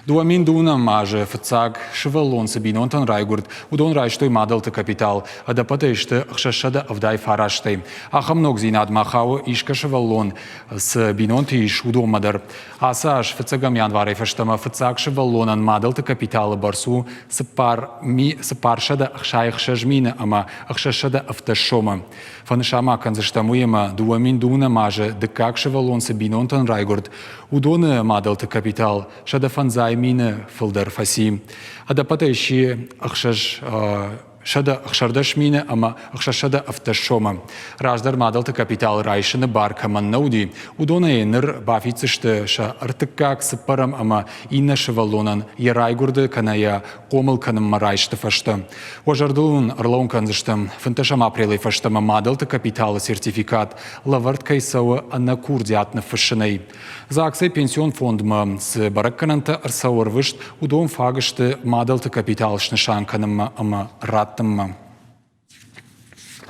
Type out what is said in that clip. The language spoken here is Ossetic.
2002 азы фыццаг сывӕллон цы бинонтӕн райгуырд, уыдон райстой мадӕлты капитал, ӕдӕппӕтӕй сты 679-ӕй. Ахӕм ногдзинадмӕ хауы искӕ сывӕллон цы бинонты ис, уыдонмӕ дӕр. Ацы аз фыццӕгӕм январӕй фӕстӕмӕ фыццаг сывӕллонӕн мадӕлты капиталы бӕрц у 466 мины ӕмӕ 617 сомы. Фӕнысан ма кӕндзыстӕм уый ӕмӕ 2002 азы дыккаг сывӕллон цы бинонтӕн райгуырд, уыдоны мадӕлты капитал 150 мины фылдӕр фӕци. Ӕдӕппӕтӕй сси 116 мины ӕмӕ 617 сомы. Раздӕр мадӕлты капитал райсыны бар кӕмӕн нӕ уыди, уыдонӕй ныр бафиддзысты сӕ ӕртыккаг, цыппӕрӕм ӕмӕ иннӕ сывӕллонӕн йӕ райгуырды кӕнӕ йӕ хъомыл кӕнынмӕ райсты фӕстӕ. Уӕ зӕрдыл уын ӕрлӕууын кӕндзыстӕм, 15 апрелӕй фӕстӕмӕ мадӕлты капиталы сертификат лӕвӕрд кӕй цӕуы ӕнӕ курдиат ныффыссынӕй. ЗАГС-ӕй пенсион фондмӕ цы бӕрӕггӕнӕнтӕ ӕрцӕуы ӕрвыст, уыдон фаг сты мадӕлты капитал снысан кӕнынмӕ ӕмӕ раттынмӕ.